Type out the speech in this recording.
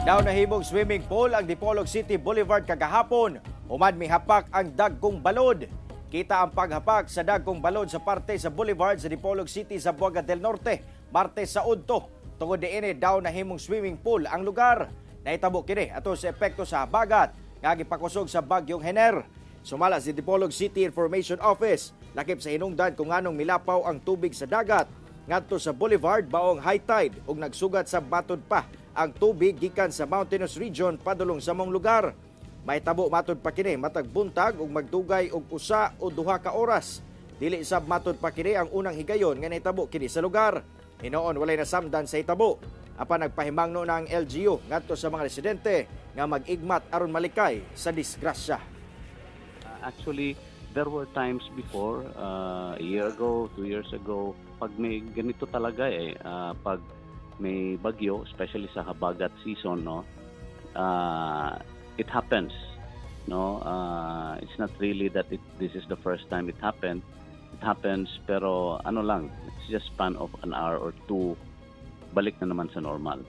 Daw nahimong swimming pool ang Dipolog City Boulevard kagahapon. Human mihapak ang dagkong balod. Kita ang paghapak sa dagkong balod sa parte sa Boulevard sa Dipolog City, Zamboanga del Norte, Martes sa udto. Tungod diini, daw nahimong swimming pool ang lugar. Nahitabo kini ato sa epekto sa habagat nga gipakusog sa bagyong Hener. Sumala sa Dipolog City Information Office, lakip sa hinungdan kung nganong milapaw ang tubig sa dagat ngadto sa boulevard maong high tide ug nagsugat sa matod pa ang tubig gikan sa mountainous region padulong sa maong lugar. Mahitabo matod pa kini matag buntag ug magdugay og 1 o 2 ka oras. Dili sab matod pa kini ang unang higayon nga nahitabo kini sa lugar. Hinuon walay nasamdan sa hitabo. Apan nagpahimangno na ang LGU ngadto sa mga residente nga mag-igmat aron malikay sa disgrasya. Actually, there were times before, a year ago, 2 years ago, pag may ganito talaga eh, pag may bagyo, especially sa habagat season, no, it happens. No, it's not really that this is the first time it happened. It happens, pero ano lang, it's just span of an hour or two, balik na naman sa normal.